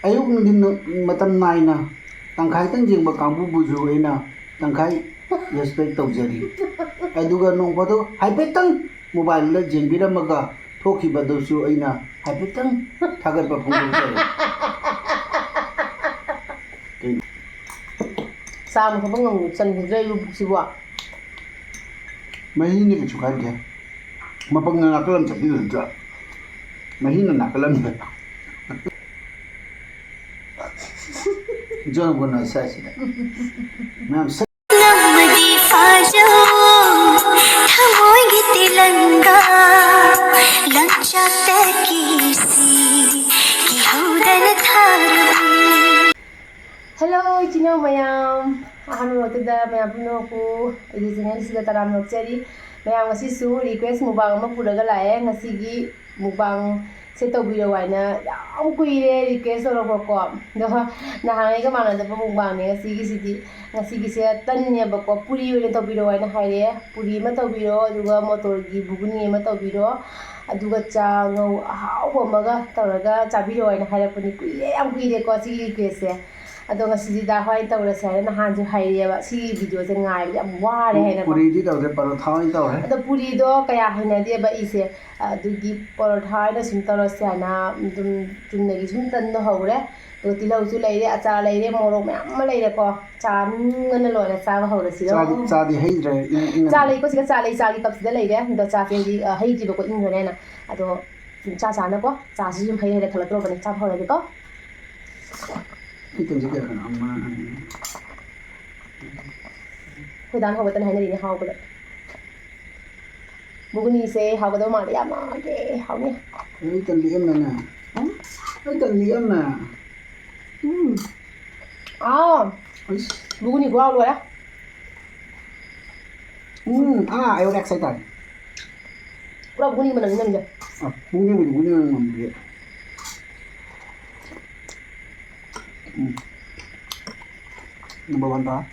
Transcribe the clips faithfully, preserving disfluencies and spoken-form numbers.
ꯑꯌꯨꯛ ꯅꯨꯡꯊꯤꯟ ꯃꯇꯝ ꯅꯥꯏꯅ ꯇꯪꯈꯥꯏꯇꯪ ꯌꯦꯡꯕ ꯀꯥꯡꯕꯨꯕꯨꯁꯨ ꯑꯩꯅ ꯇꯪꯈꯥꯏ respect ꯇꯧꯖꯔꯤ꯫ ꯑꯗꯨꯒ ꯅꯣꯡ ꯐꯥꯗꯣꯛ ꯍꯥꯏꯐꯦꯠꯇꯪ mobileꯗ ꯌꯦꯡꯕꯤꯔꯝꯃꯒ ꯊꯣꯛꯈꯤꯕꯗꯨꯁꯨ ꯑꯩꯅ ꯍꯥꯏꯐꯦꯠꯇꯪ ꯊꯥꯒꯠꯄ ꯐꯣꯡꯗꯣꯛꯆꯔꯤ꯫ ꯆꯥꯕ ꯊꯛꯄ ꯉꯝ-, ꯆꯟꯈꯤꯗ꯭ꯔꯦ ꯑꯩꯕꯨ ꯄꯨꯛꯁꯤꯕꯨ꯫ ꯃꯍꯤꯅꯤ ꯀꯩꯁꯨ ꯀꯥꯏꯗꯦ꯫ ꯃꯄꯪꯅ ꯅꯥꯀꯜ ꯑꯃ ꯆꯠꯈꯤꯗꯣꯏ ꯅꯠꯇ꯭ꯔꯥ? ꯃꯍꯤꯅ ꯅꯥꯀꯜ ꯑꯃꯗ꯫ ꯖꯣꯟ ꯒꯣꯅꯥꯏ ꯁꯥꯏꯁꯤꯗ꯫ ꯃꯌꯥꯝ ꯁꯛ- ꯅꯝꯕꯗꯤ ꯐꯥꯖꯧ, ꯊꯃꯣꯏꯒꯤ ꯇꯤꯂꯪꯒꯥ, ꯂꯪꯆꯥꯛꯇ ꯀꯤꯁꯤ, ꯀꯤꯍꯧꯗꯅ ꯊꯥꯔꯕꯅꯤ꯫ Hello, ꯏꯆꯤꯟ ꯏꯅꯥꯎ ꯃꯌꯥꯝ, ꯑꯍꯥꯟꯕꯃꯛꯇꯗ ꯃꯌꯥꯝ ꯄꯨꯝꯅꯃꯛꯄꯨ ꯑꯩꯒꯤ channelꯁꯤꯗ ꯇꯔꯥꯝꯅ ꯑꯣꯛꯆꯔꯤ꯫ ꯃꯌꯥꯝ ꯉꯁꯤꯁꯨ request mukbang ꯑꯃ ꯄꯨꯔꯒ ꯂꯥꯛꯑꯦ꯫ ꯉꯁꯤꯒꯤ mukbangꯁꯦ ꯇꯧꯕꯤꯔꯣ ꯍꯥꯏꯅ ꯌꯥꯝ ꯀꯨꯏꯔꯦ request ꯇꯧꯔꯛꯄꯀꯣ꯫ ꯑꯗꯣ ꯅꯍꯥꯟꯉꯩꯒ ꯃꯥꯟꯅꯗꯕ mukbangꯅꯦ ꯉꯁꯤꯒꯤꯁꯤꯗꯤ꯫ ꯉꯁꯤꯒꯤꯁꯦ ꯇꯟꯅꯦꯕꯀꯣ, ꯄꯨꯔꯤ ꯑꯣꯏꯅ ꯇꯧꯕꯤꯔꯣ ꯍꯥꯏꯅ ꯍꯥꯏꯔꯛꯑꯦ꯫ ꯄꯨꯔꯤ ꯑꯃ ꯇꯧꯕꯤꯔꯣ, ꯑꯗꯨꯒ ꯃꯣꯇꯣꯔꯒꯤ ꯘꯨꯒꯅꯤ ꯑꯃ ꯇꯧꯕꯤꯔꯣ, ꯑꯗꯨꯒ ꯆꯥꯉꯧ ꯑꯍꯥꯎꯕ ꯑꯃꯒ ꯇꯧꯔꯒ ꯆꯥꯕꯤꯔꯣ ꯍꯥꯏꯅ ꯍꯥꯏꯔꯛꯄꯅꯤ꯫ ꯀꯨꯏꯔꯦ, ꯌꯥꯝ ꯀꯨꯏꯔꯦꯀꯣ ꯁꯤꯒꯤ requestꯁꯦ꯫ ꯑꯗꯣ ꯉꯁꯤꯗꯤ ꯗꯥ ꯍꯣꯏ ꯇꯧꯔꯁꯦ ꯍꯥꯏꯅ ꯅꯍꯥꯟꯁꯨ ꯍꯥꯏꯔꯛꯑꯦꯕ, ꯁꯤꯒꯤ videoꯁꯦ ꯉꯥꯏꯕꯗ ꯌꯥꯝ ꯋꯥꯔꯦ ꯍꯥꯏꯅꯀꯣ꯫ ꯄꯨꯔꯤꯗꯤ ꯇꯧꯗꯦ, ꯄꯔꯣꯊꯥ ꯑꯣꯏꯅ ꯇꯧꯔꯦ꯫ ꯑꯗꯣ ꯄꯨꯔꯤꯗꯣ ꯀꯌꯥ ꯍꯩꯅꯗꯦꯕ ꯑꯩꯁꯦ, ꯑꯗꯨꯒꯤ ꯄꯔꯣꯊꯥ ꯑꯣꯏꯅ ꯁꯨꯝ ꯇꯧꯔꯁꯦ ꯍꯥꯏꯅ ꯑꯗꯨꯝ ꯆꯨꯝꯅꯒꯤ ꯁꯨꯝ ꯇꯟꯗꯣ ꯍꯧꯔꯦ꯫ ꯑꯗꯨꯒ ꯇꯤꯜꯍꯧꯁꯨ ꯂꯩꯔꯦ, ꯑꯆꯥꯔ ꯂꯩꯔꯦ, ꯃꯣꯔꯣꯛ ꯃꯌꯥꯝ ꯑꯃ ꯂꯩꯔꯦꯀꯣ꯫ ꯆꯥꯅꯤꯡꯕꯅ ꯂꯣꯏꯔꯦ, ꯆꯥꯕ ꯍꯧꯔꯁꯤꯔꯣ? ꯆꯥꯗꯤ, ꯆꯥꯗꯤ ꯍꯩꯗ꯭ꯔꯦ, ꯏꯪ, ꯏꯪ ꯆꯥ ꯂꯩꯀꯣ, ꯁꯤꯗ ꯆꯥ ꯂꯩ, ꯆꯥꯒꯤ cupꯁꯤꯗ ꯂꯩꯔꯦ꯫ ꯑꯗꯣ ꯆꯥꯁꯦ ꯍꯧꯖꯤꯛ, ꯑ, ꯍꯩꯗ꯭ꯔꯤꯕꯀꯣ, ꯏꯪꯈ꯭ꯔꯅꯦꯅ꯫ ꯑꯗꯣ ꯁꯨꯝ ꯆꯥ ꯆꯥꯅꯀꯣ, ꯆꯥꯁꯤꯁꯨ ꯁꯨꯝ ꯍꯩ ꯍꯩꯔ ꯊꯜꯂꯛꯇ꯭ꯔꯣꯕꯅꯦ꯫ ꯆꯥꯕ ꯍꯧꯔꯒꯦꯀꯣ꯫ ꯑꯩ ꯇꯟꯁꯦ ꯀꯌꯥ ꯀꯅꯥ ꯑꯃ ꯍꯪꯉꯤ? ꯑꯩꯈꯣꯏ ꯗꯥꯅ ꯍꯧꯕ ꯇꯟ ꯍꯥꯏꯅꯔꯤꯅꯦ ꯍꯥꯎꯕꯗ꯫ ꯘꯨꯒꯅꯤꯁꯦ ꯍꯥꯎꯒꯗꯕ ꯃꯥꯜꯂꯦ, ꯌꯥꯝ ꯃꯥꯜꯂꯦ, ꯍꯥꯎꯅꯤ꯫ ꯑꯩ ꯇꯟ ꯂꯤꯛꯑꯝꯃꯦꯅꯦ꯫ ꯎꯝ? ꯑꯩ ꯇꯟ ꯂꯤꯛꯑꯝꯃꯦ꯫ ꯎꯝ꯫ ꯑꯥ꯫ ꯑꯩꯁ꯫ ꯘꯨꯒꯅꯤ ꯈꯨꯍꯥꯎ ꯂꯣꯏꯔꯦ꯫ ꯎꯝ, ꯑꯥ, ꯑꯩ ꯑꯣꯔꯦꯛꯁ ꯍꯥꯏꯇꯥꯔꯦ꯫ ꯄꯨꯔꯥ ꯘꯨꯒꯅꯤ ꯃꯅꯝꯅꯤ ꯅꯝꯃꯤꯁꯦ꯫ ꯑ, ꯘꯨꯒꯅꯤꯕꯨꯗꯤ ꯘꯨꯒꯅꯤ ꯃꯅꯝ ꯅꯝꯗꯦ꯫ ꯎꯝ꯫ Number one ꯇꯥꯔꯦ꯫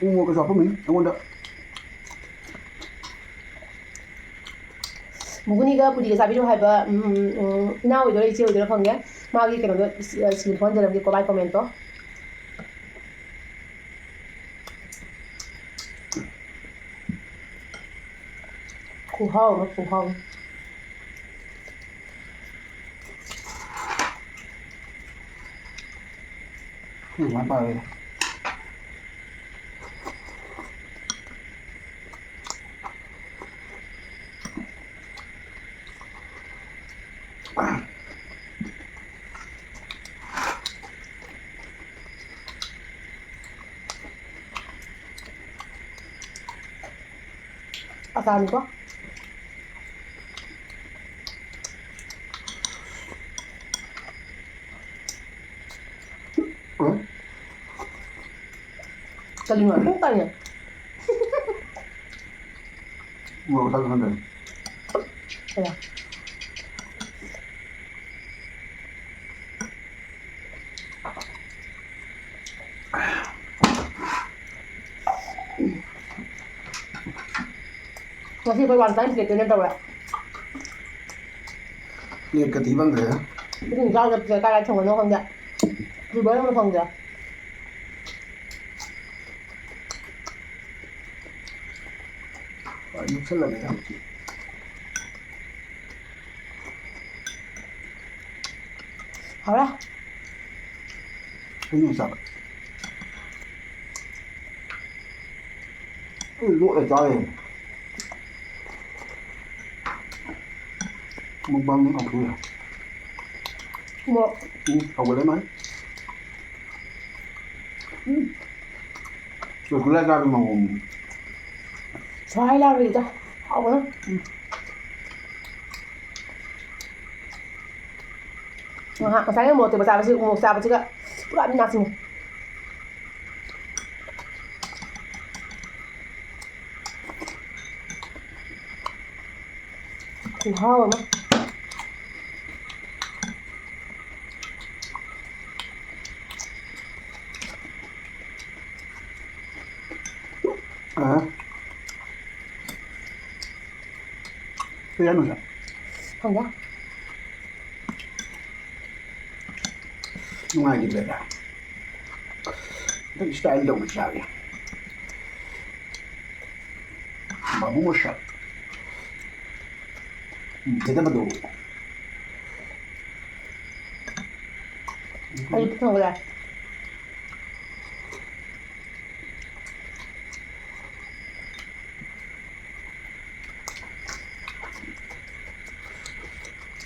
ꯎ ꯃꯣꯔꯣꯛꯀꯁꯨ ꯍꯥꯞꯄꯝꯃꯤ ꯑꯩꯉꯣꯟꯗ꯫ ꯃꯨꯒꯨꯅꯤꯒ ꯄꯨꯔꯤꯒ ꯆꯥꯕꯤꯔꯣ ꯍꯥꯏꯕ, ꯎꯝ, ꯎꯝ, ꯏꯅꯥꯎ ꯑꯣꯏꯗꯣꯏꯔꯥ, ꯏꯆꯦ ꯑꯣꯏꯗꯣꯏꯔꯥ ꯈꯪꯗꯦ꯫ ꯃꯥꯒꯤ ꯀꯩꯅꯣꯗꯣ ꯁꯤ-, screen ꯊꯣꯛꯍꯟꯖꯔꯝꯒꯦꯀꯣ, by commentꯇꯣ꯫ ꯈꯨꯍꯥꯎ ꯑꯃ, ꯈꯨꯍꯥꯎ꯫ ꯎꯝ, ꯃꯥꯏ ꯄꯥꯛꯑꯦ꯫ ꯑꯆꯥꯅꯤꯀꯣ꯫ ꯎꯝ꯫ ꯀꯔꯤꯅꯣ? ꯑꯗꯨꯝ ꯀꯔꯤꯅꯣ? ꯃꯣꯔꯣꯛ ꯑꯁꯥꯕ ꯈꯟꯗ꯭ꯔꯦ꯫ ꯀꯌꯥ? ꯉꯁꯤ ꯑꯩꯈꯣꯏ one time plate ꯑꯣꯏꯅ ꯇꯧꯔꯦ꯫ Plateꯀ ꯊꯤ ꯐꯪꯗ꯭ꯔꯦꯗ꯫ ꯏꯁꯤꯡ ꯏꯆꯥꯎ ꯆꯠꯄꯁꯦ ꯀꯥꯏ ꯀꯥꯏ ꯊꯝꯒꯅꯣ ꯈꯪꯗꯦ꯫ Drawer ꯑꯃ ꯐꯪꯗꯦ꯫ ꯂꯣꯏ ꯂꯨꯞꯁꯜꯂꯝꯃꯦꯗ ꯍꯧꯖꯤꯛꯇꯤ꯫ ꯍꯥꯎꯔꯦ꯫ ꯍꯩꯅꯧ ꯆꯥꯕ꯫ ꯎꯝ, ꯂꯣꯠꯂ ꯆꯥ ꯂꯩꯔꯦ꯫ Mukbang ꯑꯃꯨꯛ ꯍꯧꯔꯦ꯫ ꯃꯣꯔꯣꯛ꯫ ꯎꯝ, ꯍꯧꯒꯠꯂꯦ ꯃꯥꯏ꯫ ꯎꯝ꯫ ꯔꯁꯒꯨꯜꯂꯥ ꯆꯥꯕ ꯃꯪꯒꯣꯝ꯫ ꯁ꯭ꯋꯥꯏ ꯂꯥꯎꯔꯤꯗ꯫ ꯍꯥꯎꯕꯅ꯫ ꯎꯝ꯫ ꯉꯥꯏꯍꯥꯛ ꯉꯁꯥꯏꯒꯤ ꯃꯣꯔꯣꯛ ꯑꯇꯦꯛꯄ ꯆꯥꯕꯁꯤ, ꯎꯃꯣꯔꯣꯛ ꯆꯥꯕꯁꯤꯒ ꯄꯨꯔꯥ ꯃꯤ ꯅꯥꯁꯤꯡꯉꯤ꯫ ꯈꯨꯍꯥꯎ ꯑꯃ꯫ ꯑ꯫ ꯀꯩꯅꯣꯁꯦ ꯈꯪꯗꯦ꯫ ꯅꯨꯡꯉꯥꯏꯈꯤꯗ꯭ꯔꯦꯗ꯫ ꯑꯗꯨꯝ style ꯇꯧꯅ ꯆꯥꯒꯦ꯫ ꯕꯥꯕꯨ ꯃꯁꯛ꯫ ꯎꯝ, ꯁꯤꯗ ꯃꯗꯨ꯫ ꯑꯩ ꯄꯨꯊꯣꯛꯑꯦ꯫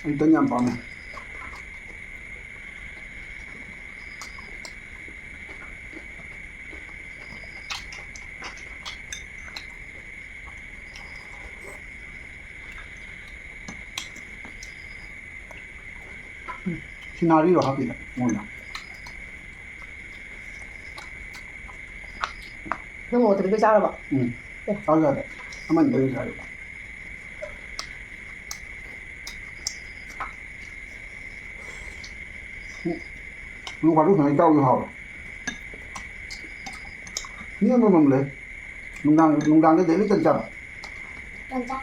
ꯑꯩ ꯇꯟ ꯌꯥꯝ ꯄꯥꯝꯃꯦ꯫ ꯁꯤꯅꯥꯔꯤꯔꯣ ꯍꯥꯞꯄꯤꯗ ꯃꯣꯏꯅ? ꯅꯪ ꯃꯣꯔꯣꯛ ꯑꯇꯦꯛꯄ ꯆꯥꯔꯕ? ꯎꯝ꯫ ꯑꯦ꯫ ꯆꯥꯕ ꯌꯥꯗꯦ꯫ ꯑꯃꯅꯤ ꯂꯩꯔ ꯆꯥꯏꯕ꯫ ꯎꯝ꯫ ꯅꯣꯡ ꯐꯥꯗꯣꯛ ꯁꯨꯃꯥꯏꯅ ꯆꯥꯕꯁꯨ ꯍꯥꯎꯋꯦ꯫ ꯃꯤ ꯑꯃꯃꯝ ꯂꯩ꯫ ꯅꯨꯡꯗꯥꯡ, ꯅꯨꯡꯗꯥꯡꯗ daily ꯇꯟ ꯆꯥꯕ꯫ ꯇꯟ ꯆꯥ꯫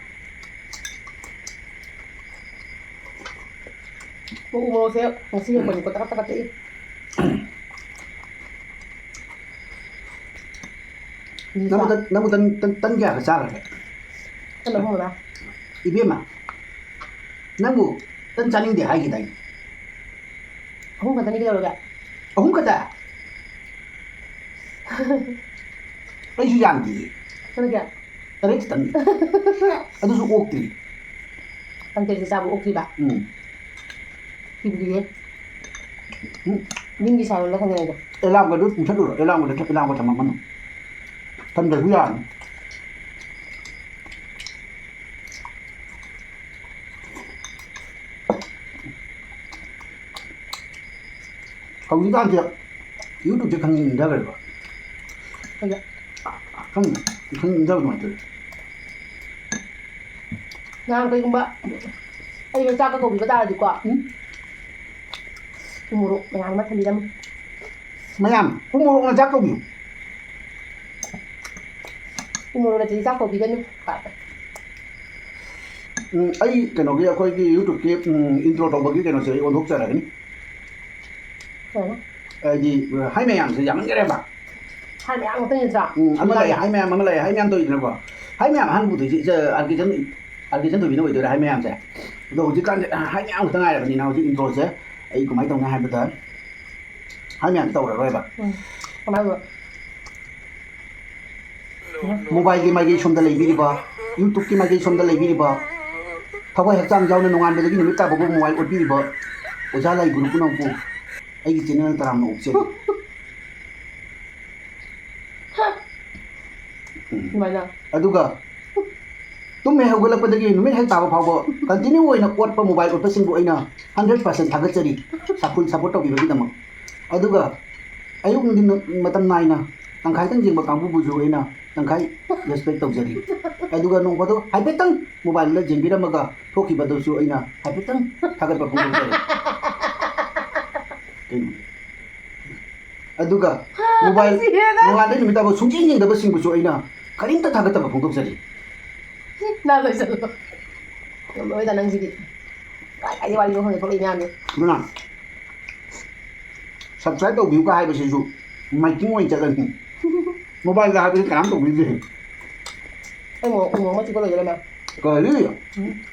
ꯎ ꯃꯣꯔꯣꯛꯁꯦ ꯉꯁꯤ ꯌꯧꯕꯅꯤꯀꯣ ꯇꯀꯠ ꯇꯀꯠ ꯇꯛꯏ꯫ ꯅꯪꯕꯨ ꯇꯟ, ꯅꯪꯕꯨ ꯇꯟ, ꯇꯟ, ꯇꯟ ꯀꯌꯥꯒ ꯆꯥꯈ꯭ꯔꯒꯦ? ꯇꯟ ꯑꯍꯨꯝ ꯃꯉꯥ꯫ ꯏꯕꯦꯝꯃ, ꯅꯪꯕꯨ ꯇꯟ ꯆꯥꯅꯤꯡꯗꯦ ꯍꯥꯏꯈꯤꯗꯥꯏꯅꯦ? ꯑꯍꯨꯝ ꯈꯛꯇꯅꯤ ꯀꯩꯗꯧꯔꯒꯦ? ꯑꯍꯨꯝ ꯈꯛꯇ? ꯑꯩꯁꯨ ꯌꯥꯝꯗꯤꯌꯦ꯫ ꯀꯔꯤꯒꯤ? ꯇꯔꯦꯠ ꯈꯛꯇꯪꯅꯤ꯫ ꯑꯗꯨꯁꯨ ꯑꯣꯛꯇ꯭ꯔꯤ꯫ ꯀꯥꯡꯇꯦꯛꯁꯦ ꯆꯥꯕ ꯑꯣꯛꯇ꯭ꯔꯤꯕ? ꯎꯝ꯫ ꯀꯤꯕꯨ ꯀꯤꯌꯦ꯫ ꯎꯝ꯫ ꯌꯨꯝꯒꯤ ꯁꯥꯏꯔꯣꯜꯗ ꯈꯪꯅꯩꯗꯣ꯫ ꯑꯦꯂꯥꯝꯒꯗꯨ ꯃꯨꯊꯠꯂꯨꯔꯣ꯫ ꯑꯦꯂꯥꯝꯒꯗ, ꯑꯦꯂꯥꯝꯒ ꯊꯝꯃꯝꯃꯅꯨ꯫ ꯊꯝꯗ꯭ꯔꯁꯨ ꯌꯥꯔꯅꯤ꯫ ꯍꯧꯖꯤꯛꯀꯥꯟꯁꯦ YouTubeꯁꯦ ꯈꯪꯅꯤꯡꯗꯈ꯭ꯔꯦꯕ꯫ ꯀꯩꯒꯤ? ꯈꯪꯗꯦ, ꯈꯪꯅꯤꯡꯗꯕ ꯑꯗꯨꯃꯥꯏꯅ ꯇꯧꯋꯤ꯫ ꯅꯍꯥꯟ ꯀꯩꯒꯨꯝꯕ ꯑꯩꯅ ꯆꯥꯛꯀ ꯀꯧꯕꯤꯕ ꯇꯥꯔꯗꯤꯀꯣ, ꯎꯝ? ꯎ ꯃꯣꯔꯣꯛ ꯃꯌꯥꯝ ꯑꯃ ꯊꯝꯕꯤꯔꯝꯃꯨ꯫ ꯃꯌꯥꯝ, ꯎ ꯃꯣꯔꯣꯛꯅ ꯆꯥꯛ ꯀꯧꯕꯤꯌꯨ꯫ ꯎ ꯃꯣꯔꯣꯛ ꯅꯠꯇ꯭ꯔꯗꯤ ꯆꯥꯛ ꯀꯧꯕꯤꯒꯅꯨ꯫ ꯎꯝ, ꯑꯩ ꯀꯩꯅꯣꯒꯤ, ꯑꯩꯈꯣꯏꯒꯤ YouTube-ꯀꯤ, ꯎꯝ, intro ꯇꯧꯕꯒꯤ ꯀꯩꯅꯣꯁꯦ ꯑꯩ ꯑꯣꯟꯊꯣꯛꯆꯔꯒꯅꯤ꯫ ꯀꯩꯅꯣ? ꯍꯥꯏꯗꯤ, ꯍꯥꯏ ꯃꯌꯥꯝꯁꯦ ꯌꯥꯝꯃꯟꯈ꯭ꯔꯦꯕ꯫ ꯍꯥꯏ ꯃꯌꯥꯝ ꯉꯥꯛꯇꯅꯤ ꯅꯠꯇ꯭ꯔꯥ? ꯎꯝ, ꯑꯃ ꯂꯩ, ꯍꯥꯏ ꯃꯌꯥꯝ, ꯑꯃ ꯂꯩ, ꯍꯥꯏ ꯃꯌꯥꯝ ꯇꯧꯔꯤꯗꯅꯀꯣ꯫ ꯍꯥꯏ ꯃꯌꯥꯝ ꯑꯍꯥꯟꯕ ꯄꯨꯗꯣꯏꯁꯦ ꯏꯆꯦ ꯑꯥꯔ ꯀꯦ ꯆꯟ-, ꯑꯥꯔ ꯀꯦ ꯆꯟꯊꯣꯏꯕꯤꯅ ꯑꯣꯏꯗꯣꯏꯔꯥ ꯍꯥꯏ ꯃꯌꯥꯝꯁꯦ? ꯑꯗꯣ ꯍꯧꯖꯤꯛꯀꯥꯟꯁꯦ, ꯑ, ꯍꯥꯏ ꯃꯌꯥꯝ ꯈꯛꯇ ꯉꯥꯏꯔꯕꯅꯤꯅ ꯍꯧꯖꯤꯛ intro-ꯁꯦ ꯑꯩ ꯀꯃꯥꯏꯅ ꯇꯧꯅꯤ ꯍꯥꯏꯕꯗ, ꯍꯥꯏ ꯃꯌꯥꯝ ꯇꯧꯔꯔꯣꯏꯕ꯫ ꯎꯝ꯫ ꯀꯃꯥꯏꯅ ꯇꯧꯕ? Mobile-ꯒꯤ ꯃꯥꯏꯀꯩ ꯁꯣꯝꯗ ꯂꯩꯕꯤꯔꯤꯕ, YouTube-ꯀꯤ ꯃꯥꯏꯀꯩ ꯁꯣꯝꯗ ꯂꯩꯕꯤꯔꯤꯕ, ꯊꯋꯥꯏ ꯍꯛꯆꯥꯡ ꯌꯥꯎꯅ ꯅꯣꯡꯉꯥꯟꯕꯗꯒꯤ ꯅꯨꯃꯤꯠ ꯇꯥꯕꯕꯨ mobile ꯑꯣꯠꯄꯤꯔꯤꯕ ꯑꯣꯖꯥ ꯂꯥꯏ ꯒꯨꯔꯨ ꯄꯨꯝꯅꯃꯛꯄꯨ ꯑꯩꯒꯤ channel-ꯅ ꯇꯔꯥꯝꯅ ꯑꯣꯛꯆꯔꯤ꯫ ꯎꯝ꯫ ꯑꯗꯨꯃꯥꯏꯅ꯫ ꯑꯗꯨꯒ ꯇꯨꯝ ꯍꯦꯛ ꯍꯧꯒꯠꯂꯛꯄꯗꯒꯤ ꯅꯨꯃꯤꯠ ꯍꯦꯛ ꯇꯥꯕ ꯐꯥꯎꯕ continue ꯑꯣꯏꯅ ꯑꯣꯠꯄ, mobile ꯑꯣꯠꯄꯁꯤꯡꯕꯨ ꯑꯩꯅ hundred percent ꯊꯥꯒꯠꯆꯔꯤ, ꯁꯥꯐꯨꯜ support ꯇꯧꯕꯤꯕꯒꯤꯗꯃꯛ꯫ ꯑꯗꯨꯒ ꯑꯌꯨꯛ ꯅꯨꯡꯊꯤꯟ ꯃꯇꯝ ꯅꯥꯏꯅ ꯇꯪꯈꯥꯏꯇꯪ ꯌꯦꯡꯕ ꯀꯥꯡꯕꯨꯕꯨꯁꯨ ꯑꯩꯅ ꯇꯪꯈꯥꯏ respect ꯇꯧꯖꯔꯤ꯫ ꯑꯗꯨꯒ ꯅꯣꯡ ꯐꯥꯗꯣꯛ ꯍꯥꯏꯐꯦꯠꯇꯪ mobile-ꯗ ꯌꯦꯡꯕꯤꯔꯝꯃꯒ ꯊꯣꯛꯈꯤꯕꯗꯨꯁꯨ ꯑꯩꯅ ꯍꯥꯏꯐꯦꯠꯇꯪ ꯊꯥꯒꯠꯄ ꯐꯣꯡꯗꯣꯛꯆꯔꯤ꯫ ꯀꯩꯅꯣ? ꯑꯗꯨꯒ mobile ꯁꯤꯔꯦꯗ꯫ ꯅꯣꯡꯉꯥꯟꯕꯗꯩ ꯅꯨꯃꯤꯠ ꯇꯥꯕ ꯁꯨꯡꯌꯦꯡ ꯌꯦꯡꯗꯕꯁꯤꯡꯕꯨꯁꯨ ꯑꯩꯅ ꯀꯔꯤꯝꯇ ꯊꯥꯒꯠꯇꯕ ꯐꯣꯡꯗꯣꯛꯆꯔꯤ꯫ ꯅꯪ ꯂꯣꯏꯁꯜꯂꯣ꯫ ꯉꯝꯃꯔꯣꯏꯗ ꯅꯪꯁꯤꯗꯤ꯫ ꯀꯥꯏ ꯀꯥꯏꯗꯩ ꯋꯥꯔꯤꯅꯣ ꯈꯪꯗꯦ ꯊꯣꯛꯂꯛꯏ ꯃꯌꯥꯝꯁꯦ꯫ ꯑꯗꯨꯅ subscribe ꯇꯧꯕꯤꯌꯨ ꯀꯥꯏ ꯍꯥꯏꯕꯁꯤꯁꯨ ꯃꯥꯏꯀꯤꯡ ꯑꯣꯏꯅ ꯆꯠꯂꯅꯤ꯫ Mobile-ꯗ ꯍꯥꯏꯕꯁꯤ ꯀꯅꯥꯝ ꯇꯧꯕꯤꯗꯦ꯫ ꯑꯩ ꯃꯣꯔꯣꯛ, ꯎ ꯃꯣꯔꯣꯛ ꯑꯃ ꯆꯤꯛꯄ ꯂꯣꯏꯗꯣꯔꯦ ꯃꯌꯥꯝ꯫ ꯀꯔꯤ? ꯎꯝ꯫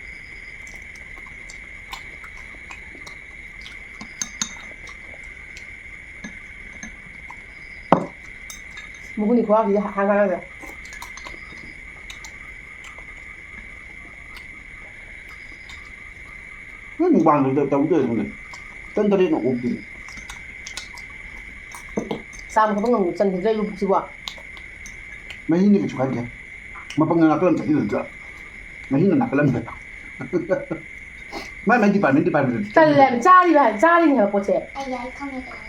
ꯃꯒꯨꯟꯗꯤ ꯈꯨꯍꯥꯎꯁꯤꯗꯤ ꯍꯥ-, ꯍꯥꯏꯔꯒ꯫ ꯅꯣꯏ mukbang-ꯗꯨꯗ ꯇꯧꯗꯣꯏꯔꯣ ꯈꯪꯗꯦ꯫ ꯇꯟ ꯇꯔꯦꯠꯅ ꯑꯣꯛꯄꯤꯅꯦ꯫ ꯆꯥꯕ ꯈꯣꯠꯄ ꯉꯝ-, ꯆꯟꯈꯤꯗ꯭ꯔꯦ ꯑꯩꯕꯨ ꯄꯨꯛꯁꯤꯕꯣ꯫ ꯃꯍꯤꯅꯤ ꯀꯩꯁꯨ ꯈꯟꯗꯦ꯫ ꯃꯄꯪꯅ ꯅꯥꯀꯜ ꯑꯃ ꯆꯠꯈꯤꯗꯣꯏ ꯅꯠꯇ꯭ꯔꯥ? ꯃꯍꯤꯅ ꯅꯥꯀꯜ ꯑꯃꯗ꯫ ꯃꯥꯏ ꯃꯥꯏ department, department꯫ ꯇꯜꯂꯦ ꯍꯥꯏꯕ, ꯆꯥꯔꯤꯕ ꯍꯥꯏ-, ꯆꯥꯔꯤꯅꯦ ꯍꯥꯏꯕ ꯄꯣꯠꯁꯦ꯫ ꯑꯩ ꯌꯥꯏ ꯈꯪꯉꯦ ꯀꯩꯅꯣ꯫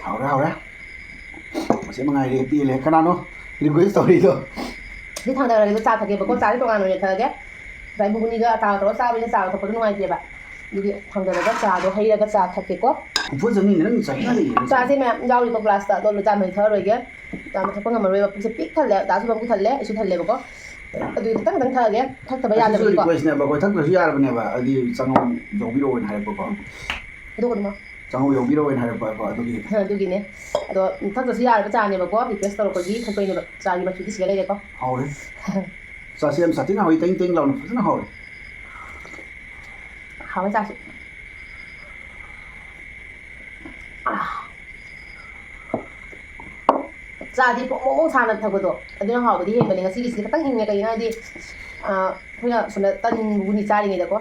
ꯍꯥꯎꯔꯦ, ꯍꯥꯎꯔꯦ꯫ ꯃꯁꯤ ꯃꯉꯥꯏꯔꯦ, ꯄꯦꯜꯂꯦ꯫ ꯀꯅꯥꯅꯣ request ꯇꯧꯔꯤꯗꯣ? ꯁꯤ ꯊꯥꯡꯗꯔꯒ ꯆꯥ ꯊꯛꯀꯦꯕꯀꯣ, ꯆꯥꯁꯦ ꯇꯣꯉꯥꯟꯅ ꯑꯣꯏꯅ ꯊꯛꯑꯒꯦ꯫ ꯉꯁꯥꯏ ꯕꯨꯕꯨꯅꯤꯒ ꯑꯇꯥ ꯇꯧꯔꯒ ꯆꯥꯕꯅꯤꯅ ꯆꯥ ꯊꯛꯄꯗꯣ ꯅꯨꯡꯉꯥꯏꯇꯦꯕ꯫ ꯑꯗꯨꯒꯤ ꯊꯥꯡꯗꯔꯒ ꯆꯥꯗꯣ ꯍꯩꯔꯒ ꯆꯥ ꯊꯛꯀꯦꯀꯣ꯫ ꯎꯐꯨꯜ ꯆꯪꯉꯤꯅꯦ ꯅꯪ ꯆꯥꯛ ꯆꯥꯔꯤꯌꯦ ꯅꯪ꯫ ꯆꯥꯁꯦ ꯃꯌꯥꯝ ꯌꯥꯎꯔꯤꯕ ꯒ꯭ꯂꯥꯁꯇ, ꯑꯗꯣ ꯆꯥ ꯃꯍꯤ ꯊꯛꯑꯔꯣꯏꯒꯦ꯫ ꯆꯥ ꯃꯍꯤ ꯊꯛꯄ ꯉꯝꯃꯔꯣꯏꯕ, ꯄꯨꯛꯁꯦ ꯄꯤꯛ ꯊꯜꯂꯦ꯫ ꯗꯥꯁꯨ ꯄꯨꯛ ꯊꯜꯂꯦ, ꯑꯩꯁꯨ ꯊꯜꯂꯦꯕꯀꯣ꯫ ꯑꯗꯨꯒꯤ ꯈꯤꯇꯪ ꯈꯤꯇꯪ ꯊꯛꯑꯒꯦ, ꯊꯛꯇꯕ ꯑꯁꯤꯁꯨ ꯌꯥꯗꯕꯒꯤꯀꯣ꯫ Requestꯅꯦꯕ, ꯑꯩꯈꯣꯏ ꯊꯛꯇ꯭ꯔꯁꯨ ꯌꯥꯔꯕꯅꯦꯕ, ꯍꯥꯏꯗꯤ ꯆꯥꯉꯧ ꯌꯧꯕꯤꯔꯛꯑꯣꯅ ꯍꯥꯏꯔꯛꯄꯀꯣ꯫ ꯍꯥꯏꯗꯣꯛꯀꯅꯨ ꯃꯥ꯫ ꯆꯥꯉꯧ ꯌꯧꯕꯤꯔꯛꯑꯣꯅ ꯍꯥꯏꯔꯛꯄꯀꯣ, ꯑꯗꯨꯒꯤ꯫ ꯑꯗꯨꯒꯤꯅꯦ꯫ ꯑꯗꯣ ꯊꯛꯇ꯭ꯔꯁꯨ ꯌꯥꯔꯕ ꯆꯥꯅꯦꯕꯀꯣ, request ꯇꯧꯔꯛꯄꯒꯤ ꯊꯛꯄꯩꯅꯦꯕ꯫ ꯆꯥꯒꯤ ꯃꯆꯨꯗꯤ ꯁꯤꯗ ꯂꯩꯔꯦꯀꯣ꯫ ꯍꯥꯎꯔꯦ꯫ ꯆꯥꯁꯦ ꯌꯥꯝ ꯁꯥꯊꯤꯅ ꯍꯥꯎꯋꯤ, ꯇꯦꯡ ꯇꯦꯡ ꯂꯥꯎꯅ ꯐꯖꯅ ꯍꯥꯎꯔꯦ꯫ ꯍꯥꯎꯋꯦ ꯆꯥꯁꯨ꯫ ꯑꯥ꯫ ꯆꯥꯗꯤ ꯄ꯭ꯔꯣꯡ ꯄ꯭ꯔꯣꯡ ꯄ꯭ꯔꯣꯡ ꯁꯥꯅ ꯊꯛꯄꯗꯣ ꯑꯗꯨꯅ ꯍꯥꯎꯕꯗꯤ ꯍꯦꯟꯕꯅꯦ꯫ ꯉꯁꯤꯒꯤꯁꯤꯗꯤ ꯈꯤꯇꯪ ꯏꯪꯉꯦ, ꯀꯩꯒꯤꯅꯣ ꯍꯥꯏꯗꯤ, ꯑꯥ, ꯑꯩꯈꯣꯏꯅ ꯁꯣꯝꯗ ꯇꯟ ꯒꯨꯒꯨꯅꯤ ꯆꯥꯔꯤꯉꯩꯗꯀꯣ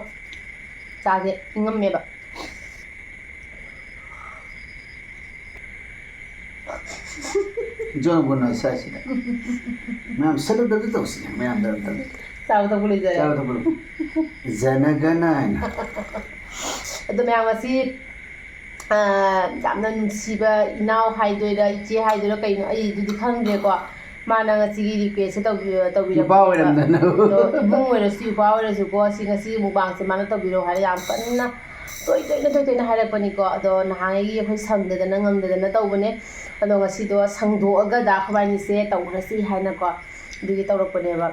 ꯆꯥꯁꯦ ꯏꯪꯉꯝꯃꯦꯕ꯫ ꯖꯣꯟ ꯒꯨꯅ ꯁꯥꯏꯁꯤꯗ꯫ ꯃꯌꯥꯝ ꯁꯦꯂꯦꯕ꯭ꯔꯦꯠ ꯇꯧꯁꯤ, ꯃꯌꯥꯝꯗ ꯑꯝꯇꯪ꯫ ꯆꯥꯕ ꯊꯛꯄ ꯂꯣꯏꯖꯔꯦ꯫ ꯆꯥꯕ ꯊꯛꯄ ꯂꯣꯏ꯫ ꯖꯅꯒꯅ ꯍꯥꯏꯅ꯫ ꯑꯗꯣ ꯃꯌꯥꯝ ꯉꯁꯤ, ꯑꯥ, ꯌꯥꯝꯅ ꯅꯨꯡꯁꯤꯕ ꯏꯅꯥꯎ ꯍꯥꯏꯗꯣꯏꯔꯥ, ꯏꯆꯦ ꯍꯥꯏꯗꯣꯏꯔꯥ, ꯀꯩꯅꯣ, ꯑꯩ ꯑꯗꯨꯗꯤ ꯈꯪꯗ꯭ꯔꯦꯀꯣ꯫ ꯃꯥꯅ ꯉꯁꯤꯒꯤ requestꯁꯦ ꯇꯧꯕꯤ-, ꯇꯧꯕꯤꯔꯛꯄꯅꯦꯕ꯫ ꯅꯨꯄꯥ ꯑꯣꯏꯔꯝꯗꯅ꯫ ꯑꯗꯣ ꯏꯕꯨꯡ ꯑꯣꯏꯔꯁꯨ, ꯏꯄ꯭ꯋꯥ ꯑꯣꯏꯔꯁꯨꯀꯣ, ꯁꯤ ꯉꯁꯤ mukbangꯁꯦ ꯃꯥꯅ ꯇꯧꯕꯤꯔꯛꯑꯣ ꯍꯥꯏꯔ ꯌꯥꯝ ꯀꯟꯅ ꯇꯣꯏ ꯇꯣꯏꯅ, ꯇꯣꯏ ꯇꯣꯏꯅ ꯍꯥꯏꯔꯛꯄꯅꯤꯀꯣ꯫ ꯑꯗꯣ ꯅꯍꯥꯟꯉꯩꯒꯤ ꯑꯩꯈꯣꯏ ꯁꯪꯗꯗꯅ, ꯉꯝꯗꯗꯅ ꯇꯧꯕꯅꯦ꯫ ꯑꯗꯣ ꯉꯁꯤꯗꯣ ꯁꯪꯗꯣꯛꯑꯒ ꯗꯥ ꯑꯩꯈꯣꯏꯕꯥꯅꯤꯁꯦ ꯇꯧꯔꯁꯤ ꯍꯥꯏꯅꯀꯣ, ꯑꯗꯨꯒꯤ ꯇꯧꯔꯛꯄꯅꯦꯕ꯫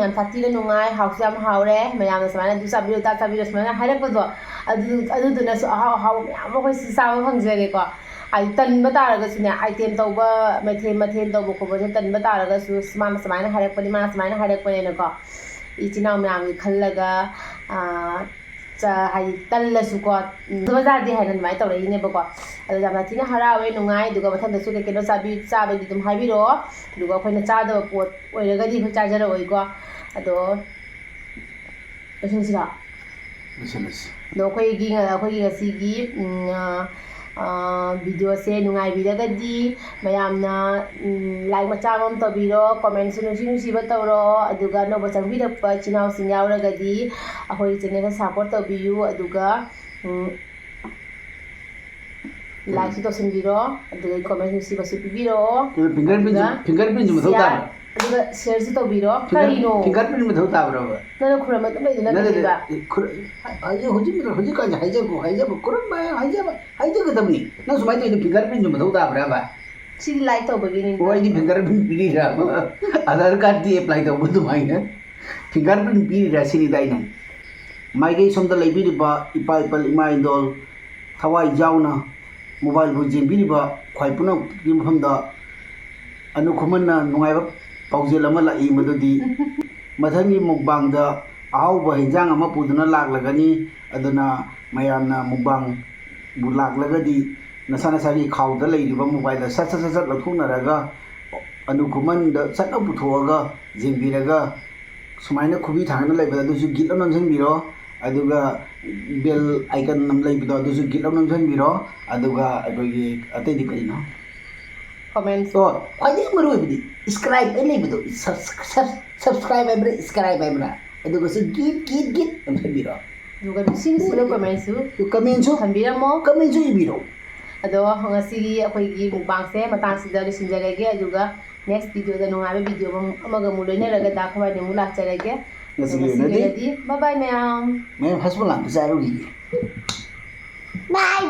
ꯌꯥꯝ ꯁꯥꯊꯤꯅ ꯅꯨꯡꯉꯥꯏ, ꯍꯥꯎꯁꯨ ꯌꯥꯝ ꯍꯥꯎꯔꯦ, ꯃꯌꯥꯝꯅ ꯁꯨꯃꯥꯏꯅ "ꯑꯗꯨ ꯆꯥꯕꯤꯌꯨ, ꯑꯗꯥ ꯆꯥꯕꯤꯌꯨ" ꯁꯨꯃꯥꯏꯅ ꯍꯥꯏꯔꯛꯄꯗꯣ, ꯑꯗꯨ, ꯑꯗꯨꯗꯨꯅꯁꯨ ꯑꯍꯥꯎ ꯑꯍꯥꯎꯕ ꯃꯌꯥꯝ ꯑꯃ ꯑꯩꯈꯣꯏ ꯁꯤ ꯆꯥꯕ ꯐꯪꯖꯔꯦꯀꯣ꯫ ꯍꯥꯏꯗꯤ ꯇꯟꯕ ꯇꯥꯔꯒꯁꯨꯅꯦ, item ꯇꯧꯕ, ꯃꯊꯦꯜ, ꯃꯊꯦꯜ ꯇꯧꯕ ꯈꯣꯠꯄꯁꯦ ꯇꯟꯕ ꯇꯥꯔꯒꯁꯨ, "ꯃꯥꯅ ꯁꯨꯃꯥꯏꯅ ꯍꯥꯏꯔꯛꯄꯅꯤ, ꯃꯥꯅ ꯁꯨꯃꯥꯏꯅ ꯍꯥꯏꯔꯛꯄꯅꯦꯅꯀꯣ", ꯏꯆꯤꯟ ꯏꯅꯥꯎ ꯃꯌꯥꯝꯒꯤ ꯈꯜꯂꯒ, ꯑꯥ, ꯆ-, ꯍꯥꯏꯗꯤ ꯇꯜꯂꯁꯨꯀꯣ, ꯎꯝ, ꯕꯖꯥꯔꯗꯤ ꯍꯥꯏꯅ ꯑꯗꯨꯃꯥꯏꯅ ꯇꯧꯔꯛꯏꯅꯦꯕꯀꯣ꯫ ꯑꯗꯣ ꯌꯥꯝꯅ ꯊꯤꯅ ꯍꯔꯥꯎꯋꯦ, ꯅꯨꯡꯉꯥꯏ꯫ ꯑꯗꯨꯒ ꯃꯊꯪꯗꯁꯨ ꯀꯩ ꯀꯩꯅꯣ ꯆꯥꯕꯤ-, ꯆꯥꯕꯒꯤ ꯑꯗꯨꯝ ꯍꯥꯏꯕꯤꯔꯛꯑꯣ꯫ ꯑꯗꯨꯒ ꯑꯩꯈꯣꯏꯅ ꯆꯥꯗꯕ ꯄꯣꯠ ꯑꯣꯏꯔꯒꯗꯤ ꯑꯩꯈꯣꯏ ꯆꯥꯖꯔꯛꯑꯣꯏꯀꯣ꯫ ꯑꯗꯣ ꯂꯣꯏꯁꯤꯟꯁꯤꯔꯣ? ꯂꯣꯏꯁꯤꯜꯂꯁꯤ꯫ ꯑꯗꯣ ꯑꯩꯈꯣꯏꯒꯤ ꯉ-, ꯑꯩꯈꯣꯏꯒꯤ ꯉꯁꯤꯒꯤ, ꯎꯝ, ꯑ, ꯑ, videoꯁꯦ ꯅꯨꯡꯉꯥꯏꯕꯤꯔꯒꯗꯤ ꯃꯌꯥꯝꯅ, ꯎꯝ, like ꯃꯆꯥ ꯑꯃ ꯇꯧꯕꯤꯔꯣ, commentꯁꯨ ꯅꯨꯡꯁꯤ ꯅꯨꯡꯁꯤꯕ ꯇꯧꯔꯣ, ꯑꯗꯨꯒ ꯑꯅꯧꯕ ꯆꯪꯕꯤꯔꯛꯄ ꯏꯆꯤꯟ ꯏꯅꯥꯎꯁꯤꯡ ꯌꯥꯎꯔꯒꯗꯤ ꯑꯩꯈꯣꯏꯒꯤ channelꯁꯦ support ꯇꯧꯕꯤꯌꯨ, ꯑꯗꯨꯒ, ꯎꯝ, likeꯁꯨ ꯇꯧꯁꯤꯟꯕꯤꯔꯣ, ꯑꯗꯨꯒ comment ꯅꯨꯡꯁꯤꯕꯁꯨ ꯄꯤꯕꯤꯔꯛꯑꯣ꯫ ꯀꯩꯅꯣ, finger printꯁꯨ, ꯑꯗꯨꯒ finger printꯁꯨ ꯃꯊꯧ share, ꯇꯥꯕ꯭ꯔꯥ? ꯑꯗꯨꯒ shareꯁꯨ ꯇꯧꯕꯤꯔꯣ꯫ ꯀꯔꯤꯅꯣ? Finger print ꯃꯊꯧ ꯇꯥꯕ꯭ꯔꯕ? ꯅꯪꯅ ꯈꯨꯔꯝꯕ ꯑꯗꯨꯝ ꯂꯩꯗꯅ ꯅꯠꯇꯦ, ꯀꯔꯤꯕ? ꯈꯨꯔ-, ꯍꯧꯖꯤꯛ, ꯍꯧꯖꯤꯛ, ꯍꯧꯖꯤꯛꯀꯥꯟꯁꯦ ꯍꯥꯏꯖꯕ, ꯍꯥꯏꯖꯕ, ꯈꯨꯔꯝꯕ ꯍꯥꯏꯖꯕ, ꯍꯥꯏꯖꯒꯗꯕꯅꯤ꯫ ꯅꯪ ꯁꯨꯃꯥꯏꯅ ꯇꯧꯔꯤꯗꯣ finger printꯁꯨ ꯃꯊꯧ ꯇꯥꯕ꯭ꯔꯕ? ꯁꯤꯗꯤ like ꯇꯧꯕꯒꯤꯅꯤ꯫ ꯑꯣ, ꯑꯩꯗꯤ finger print ꯄꯤꯔꯤꯔꯕ? Aadhaar cardꯀꯤ apply ꯇꯧꯕ ꯑꯗꯨꯃꯥꯏꯅ finger print ꯄꯤꯔꯤꯔꯥ ꯁꯤꯅꯤꯗ ꯑꯩꯅ꯫ ꯃꯥꯏꯀꯩ ꯁꯣꯝꯗ ꯂꯩꯕꯤꯔꯤꯕ ꯏꯄꯥ ꯏꯄꯜ ꯏꯃꯥ ꯏꯟꯗꯣꯜ ꯊꯋꯥꯏ ꯌꯥꯎꯅ mobile phone ꯌꯦꯡꯕꯤꯔꯤꯕ ꯈ꯭ꯋꯥꯏ ꯄꯨꯝꯅꯃꯛꯀꯤ ꯃꯐꯝꯗ ꯑꯅꯨ ꯈꯨꯃꯟꯅ ꯅꯨꯡꯉꯥꯏꯕ ꯄꯥꯎꯖꯦꯜ ꯑꯃ ꯂꯥꯛꯏ, ꯃꯗꯨꯗꯤ ꯃꯊꯪꯒꯤ mukbangꯗ ꯑꯍꯥꯎꯕ ꯍꯦꯟꯖꯥꯡ ꯑꯃ ꯄꯨꯗꯨꯅ ꯂꯥꯛꯂꯒꯅꯤ꯫ ꯑꯗꯨꯅ ꯃꯌꯥꯝꯅ mukbangꯕꯨ ꯂꯥꯛꯂꯒꯗꯤ ꯅꯁꯥ ꯅꯁꯥꯒꯤ ꯈꯥꯎꯗ ꯂꯩꯔꯤꯕ mobileꯗ ꯁꯠ ꯁꯠ ꯁꯠ ꯁꯠ ꯂꯧꯊꯣꯛꯅꯔꯒ ꯑꯅꯨ ꯈꯨꯃꯟꯗ ꯁꯠ ꯂꯧ ꯄꯨꯊꯣꯛꯑꯒ ꯌꯦꯡꯕꯤꯔꯒ ꯁꯨꯃꯥꯏꯅ ꯈꯨꯕꯤ ꯊꯥꯡꯗꯨꯅ ꯂꯩꯕꯗ ꯑꯗꯨꯁꯨ ꯒꯤꯠ ꯑꯃ ꯅꯝꯁꯤꯟꯕꯤꯔꯣ꯫ ꯑꯗꯨꯒ bell icon ꯑꯃ ꯂꯩꯕꯗꯣ ꯑꯗꯨꯁꯨ ꯒꯤꯠ ꯑꯃ ꯅꯝꯁꯤꯟꯕꯤꯔꯣ꯫ ꯑꯗꯨꯒ ꯑꯩꯈꯣꯏꯒꯤ ꯑꯇꯩꯗꯤ ꯀꯔꯤꯅꯣ? Comments꯫ ꯑꯣ, ꯈ꯭ꯋꯥꯏꯗꯒꯤ ꯃꯔꯨ ꯑꯣꯏꯕꯗꯤ subscribe ꯍꯥꯏꯅ ꯂꯩꯕꯗꯣ, subs-, subs-, subscribe ꯍꯥꯏꯕ꯭ꯔꯥ, subscribe ꯍꯥꯏꯕ꯭ꯔꯥ? ꯑꯗꯨꯒꯁꯨ ꯒꯤꯠ, ꯒꯤꯠ, ꯒꯤꯠ ꯅꯝꯁꯤꯟꯕꯤꯔꯣ꯫ ꯑꯗꯨꯒ ꯅꯤꯡꯁꯤꯡꯕꯤꯁꯤꯅ commentꯁꯨ Commentꯁꯨ, ꯊꯝꯕꯤꯔꯝꯃꯣ꯫ Commentꯁꯨ ꯏꯕꯤꯔꯣ꯫ ꯑꯗꯣ ꯉꯁꯤꯒꯤ ꯑꯩꯈꯣꯏꯒꯤ mukbangꯁꯦ ꯃꯇꯥꯡꯁꯤꯗ ꯂꯣꯏꯁꯤꯟꯖꯔꯒꯦ, ꯑꯗꯨꯒ next videoꯗ ꯅꯨꯡꯉꯥꯏꯕ video ꯑꯃ-, ꯑꯃꯒ ꯑꯃꯨꯛ ꯂꯣꯏꯅꯔꯒ ꯗꯥ ꯈꯣꯏꯕꯥꯅꯤ ꯑꯃꯨꯛ ꯂꯥꯛꯆꯔꯒꯦ꯫ ꯑꯗꯣ ꯉꯁꯤꯒꯤ ꯉꯁꯤꯒꯤ ꯑꯣꯏꯅꯗꯤ ꯑꯣꯏꯅꯗꯤ bye bye ꯃꯌꯥꯝ꯫ ꯃꯌꯥꯝ ꯍꯁ ꯄꯂꯥꯟꯗ ꯆꯥꯔꯨꯈꯤꯒꯦ꯫ Bye꯫